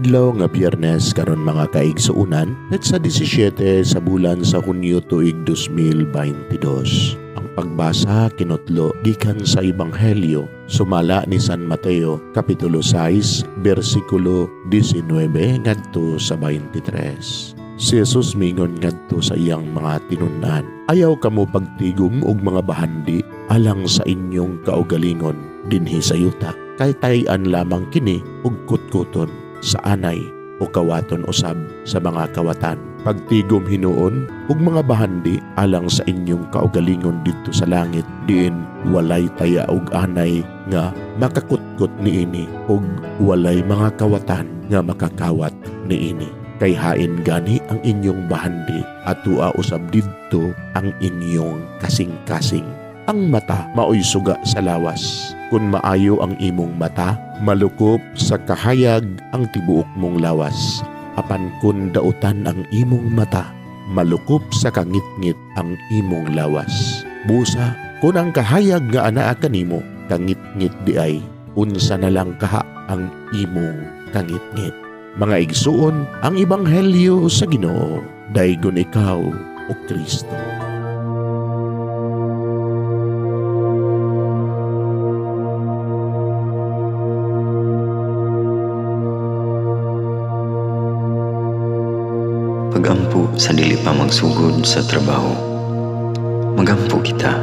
Adlaw nga Biyernes karon, mga kaigsuonan, petsa 17 sa bulan sa Hunyo, tuig 2022. Ang pagbasa kinutlo gikan sa Ebanghelyo sumala ni San Mateo, kapitulo 6, bersikulo 19 ngadto sa 23. Si Jesus mingon ngadto sa iyang mga tinun-an, "Ayaw kamo pagtigom og mga bahandi alang sa inyong kaugalingon dinhi sa yuta, kay tay-an lamang kini ug kutkuton sa anay o kawaton usab sa mga kawatan. Pagtigom hinuon og mga bahandi alang sa inyong kaugalingon didto sa langit, diin walay taya og anay nga makakutkot niini ug walay mga kawatan nga makakawat niini. Kay hain gani ang inyong bahandi, atua usab didto ang inyong kasing-kasing. Ang mata maoy suga sa lawas. Kung maayo ang imong mata, malukop sa kahayag ang tibuok mong lawas. Apan kun dautan ang imong mata, malukop sa kangitngit ang imong lawas. Busa, kung ang kahayag nga anaa kanimo kangitngit diay, unsa na lang kaha ang imong kangitngit?" Mga igsuon, ang ebanghelyo sa Ginoo. Daygon ikaw, o Kristo. Pagampo sa dili pa magsugod sa trabaho. Magampo kita.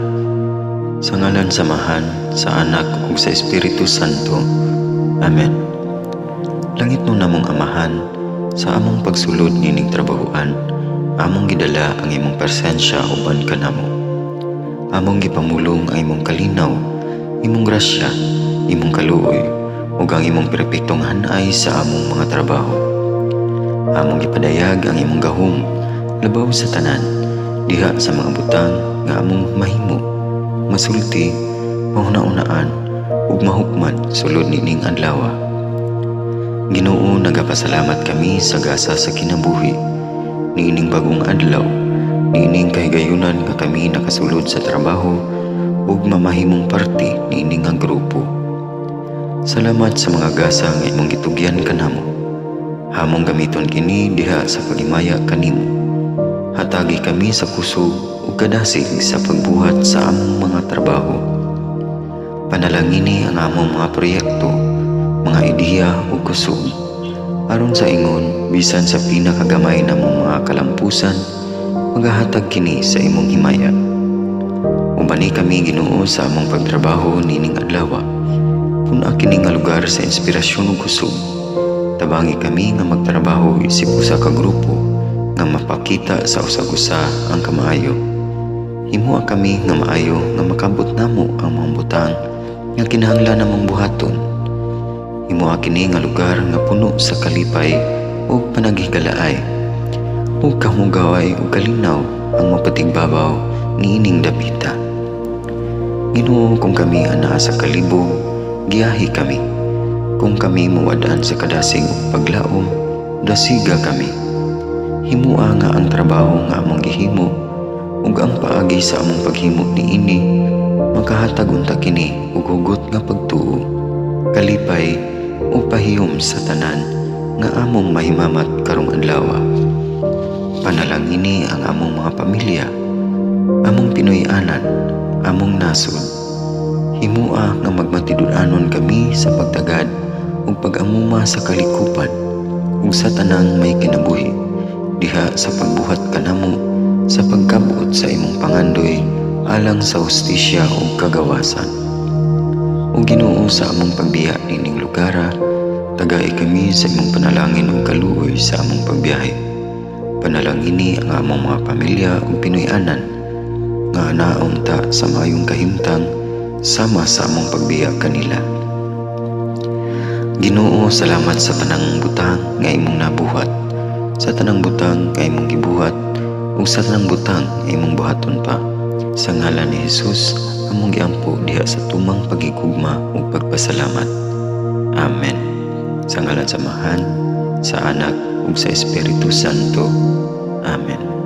Sa ngalan sa Amahan, sa Anak ug sa Espiritu Santo. Amen. Langitnon namong Amahan, sa among pagsulod nining trabahoan, among gidala ang imong presensya uban kanamo. Among gipamulong ang imong kalinaw, imong grasya, imong kaluoy, ug ang imong perpektong hanay sa among mga trabaho. Among gipadayag ang imong gahom labaw sa tanan diha sa mga butang nga among mahimo, masulti, mahuna-unaan ug mahukman sulod nining adlaw. Ginoo, nagapasalamat kami sa gasa sa kinabuhi niining bagong adlaw, niining kahigayunan nga kami nakasulod sa trabaho ug mamahimong parte niini nga grupo. Salamat sa mga gasa nga imong gitugyan kanamo. Among gamiton kini diha sa paghimaya kanimo. Hatagi kami sa kusog ug kadasig sa pagbuhat sa among mga trabaho. Panalangini ang among mga proyekto, mga ideya ug kusog, aron sa ingon bisan sa pinakagamay namong mga kalampusan, magahatag kini sa imong himaya. Ubani kami, Ginoo, sa among pagtrabaho nining adlaw. Pun-a kini nga lugar sa inspirasyon ug kusog. Tabangi kami nga magtrabaho isip usa ka grupo nga mapakita sa usag-usa ang kamaayo. Himoa kami nga maayo nga makabot namo ang mga butang nga kinahanglan namong buhaton. Himoa kini nga lugar nga puno sa kalipay ug panaghigalaay, ug kamugaway ug kalinaw ang mapatigbabaw niining dapita. Ginoo, kung kami anaa sa kalibog, giyahi kami. Kung kami mawad-an sa kadasig ug paglaom, dasiga kami. Himoa nga ang trabaho nga among gihimo ug ang paagi sa among paghimo niini makahatag unta kini og hugot nga pagtuo, kalipay ug pahiyom sa tanan nga among mahimamat karong adlaw. Panalangini ang among mga pamilya, among Pinoy-anan, among nasod. Himoa nga magmatinud-anon kami sa pagtagad ug pag-amuma sa kalikupan ug sa tanang may kinabuhi diha sa pagbuhat kanamo sa pagkabot sa imong pangandoy alang sa hustisya ug kagawasan. O Ginoo, sa among pagbiya nining lugara, tagai kami sa imong panalangin ug kaluoy sa among pagbiyahe. Panalangini ang among mga pamilya ug Pinoy-anan nga anaon ta sa maayong kahimtang sama sa among pagbiya kanila. Ginoo, salamat sa tanang butang nga imong nabuhat, sa tanang butang nga imong gibuhat, ug sa tanang butang nga imong buhaton pa. Sa ngalan ni Jesus, among giampo diha sa tumang pagigugma ug pagpasalamat. Amen. Sa ngalan sa Amahan, sa Anak ug sa Espiritu Santo. Amen.